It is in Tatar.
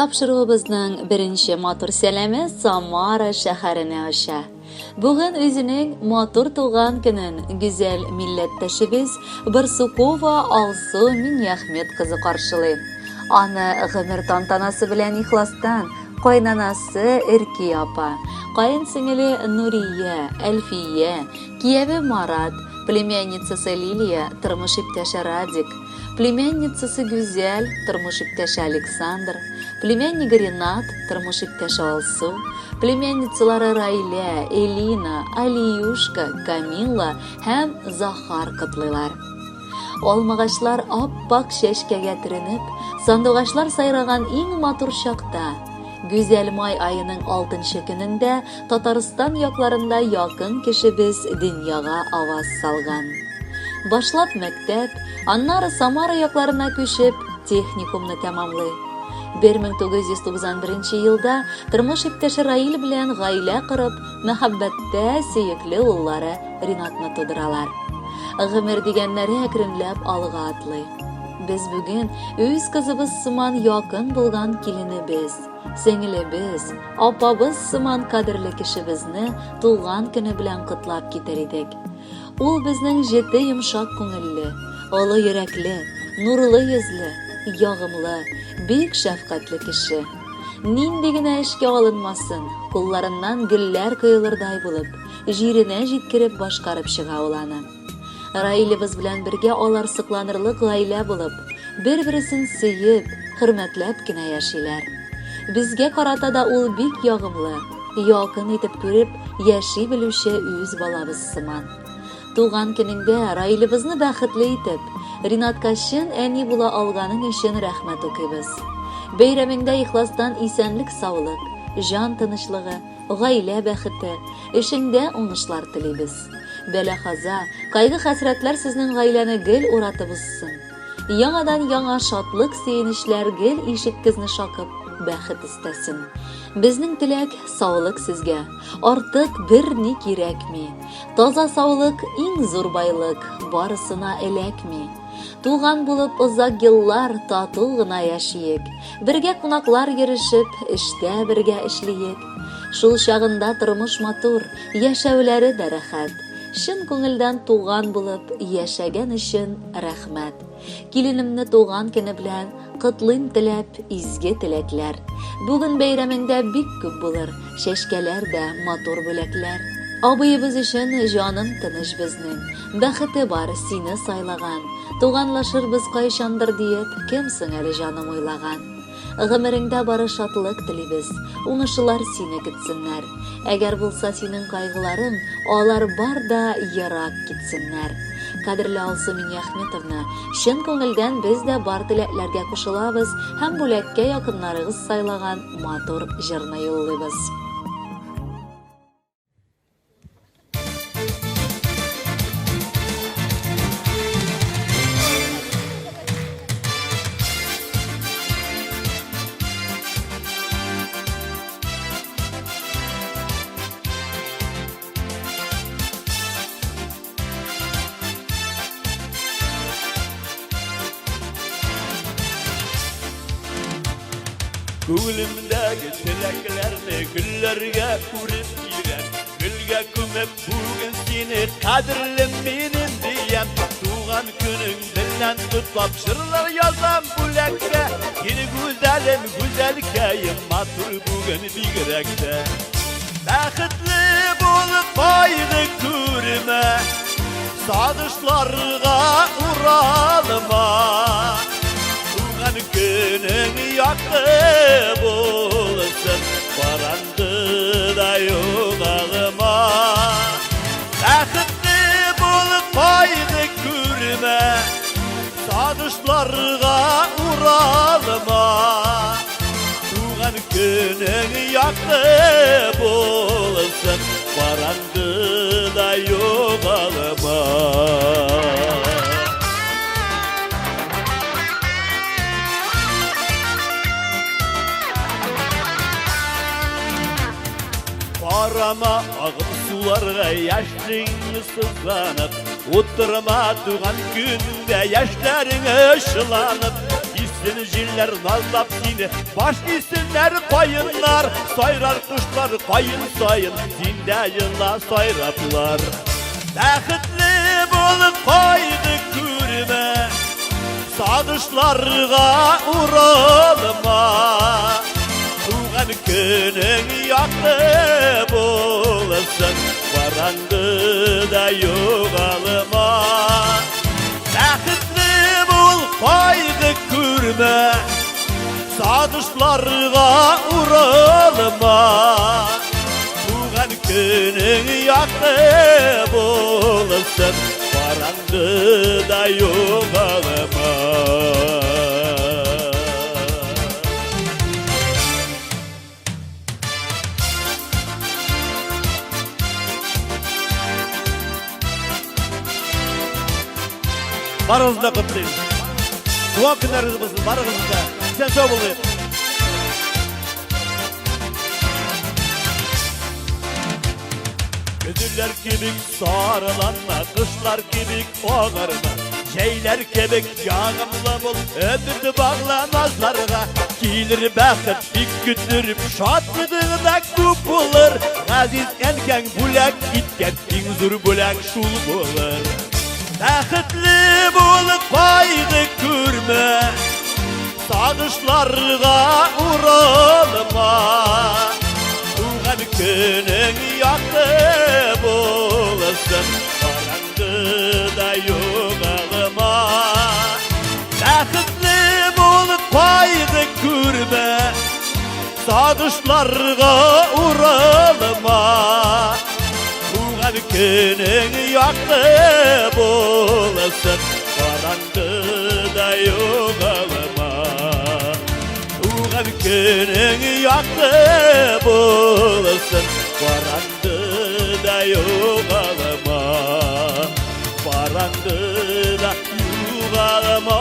Тапшыруыбызның беренче матур сәламе Самара шәһәренә оча. Бүген үзенең матур туган көнен гүзәл милләттәшебез Барсукова Алсу Миняхмет кызы каршылый. Аны гомер тантанасы белән ихластан кайнанасы Эрки апа, каен сеңеле Нурия, Әлфия, кияве Марат, племянницасы Лилия, тормыш иптәше Радик, Племянницасы Гүзәл, тормыш иптәше Александр, племяннигы Ренат, тормыш иптәше Алсу, племянницалары Райлә, Элина, Алиюшка, Камилла һәм Захар котлыйлар. Алмагачлар ап-ак чәчкәгә төренеп, сандугачлар сайраган иң матур чакта, гүзәл май аеның алтынчы көнендә Татарстан якларында якын кешебез дөньяга аваз салган. Башлап мәктәп, аннары Самара якларына күчеп, техникумны тәмамлый. 1991 елда тормыш иптәше Раил белән гаилә корып, мәхәббәттә сөекле уллары Ринатны тудыралар. Гомер дигәннәре әкренләп алга атлый. Без бүген үз кызыбыз сыман якын булган киленебез, сеңелебез, апабыз сыман кадерле кешебезне туган көне белән котлап китәр идек. Ул безнең җете йомшак күңелле, олы йөрәкле, нурлы йөзле, ягымлы, бик шәфкатьле кеше. Нинди генә эшкә алынмасын, кулларыннан гөлләр коелырдай булып, җиренә җиткереп башкарып чыга ул аны. Раилебез белән бергә алар сокланырлык гаилә булып, бер-бересен сөеп, хөрмәтләп кенә яшиләр. Безгә карата да ул бик ягымлы, якын итеп күреп яши белүче үз балабыз сыман. Туган көнеңдә Раилебезне бәхетле итеп, Ринатка чын әни була алганың өчен рәхмәт укыйбыз. Бәйрәмеңдә ихластан исәнлек-саулык, җан тынычлыгы, гаилә бәхете, эшеңдә уңышлар телибез. Бәла-каза, кайгы-хәсрәтләр сезнең гаиләне гел уратып узсын. Яңадан-яңа шатлык-сөенечләр гел ишеккезне шакып, бәхет өстәсен. Безнең теләк, саулык сезгә. Артык берни кирәкми. Таза саулык иң зур байлык, барысына эләкми. Туган булып озак еллар тату гына яшиек. Бергә кунаклар йөрешеп, эштә бергә эшлиек. Шул чагында тормыш матур, яшәүләре дә рәхәт. Чын күңелдән туган булып яшәгән өчен рәхмәт. Киленемне туган көне белән котлыйм теләп изге теләкләр. Бүген бәйрәмеңдә бик күп булыр, чәчкәләр дә матур бүләкләр. Абыебыз өчен җаным тыныч безнең. Бәхете бар, сине сайлаган. Туганлашырбыз кайчандыр диеп, кем соң әле җаным уйлаган? Гомереңдә бары шатлык телибез, уңышлар сине көтсеннәр. Әгәр булса синең кайгыларың, алар бар да ерак китсеннәр. Кадерле Алсу Миниахметовна, чын күңелдән без дә бар теләкләргә кушылабыз һәм бүләккә якыннарыгыз сайлаган матур җырны юллыйбыз. Күңелемдәге теләкләрне гөлләргә үреп бирәм. Гөлгә күмеп бүген сине кадерлем минем диям. Туган көнең белән котлап җырлар язам бүләккә. Сине гүзәлем, гүзәлкәем, матур бүген бигрәк тә. Бәхетле булып кайгы күрмә, Сагышларга уралма. Туган көнең якты булсын, Караңгыда югалма. Бәхетле булып кайгы күрмә, Сагышларга уралма. Туган көнең якты булсын, Караңгыда югалма. Карама агып суларга яшьлең сызланып, Утырма туган көнеңдә яшьләрең ышыланып. Өрсен җилләр назлап сине, баш исеннәр каеннар, сайрар кошлар каен саен, син дә ела сайраплар. Бәхетле бул, кайгы күрмә, сагышларга уралма. Туган көнең якты булсын, караңгыда югалма. Бәхетле бул, кайгы күрмә, сагышларга уралма. Туган көнең якты булсын, караңгыда югалма. Барыгызны да котлыйм. Туган көннәрегез булсын, барыгызны да. Исән сау булыйк. Көзләр кебек сарыланма, кышлар кебек агарма, җәйләр кебек ягымлы бул, өмет багла назларга. Килер бәхет бик көттереп, шатлыгың да күп булыр. Газиз әнкәң бүләк иткән иң зур бүләк шул булыр. Бәхетле булып кайгы күрмә, сагышларга уралма. Туган көнең якты булсын, караңгыда югалма. Бәхетле булып кайгы күрмә, сагышларга уралма. Туган көнең якты булсын, караңгыда югалма. Туган көнең якты булсын, караңгыда югалма. Караңгыда югалма.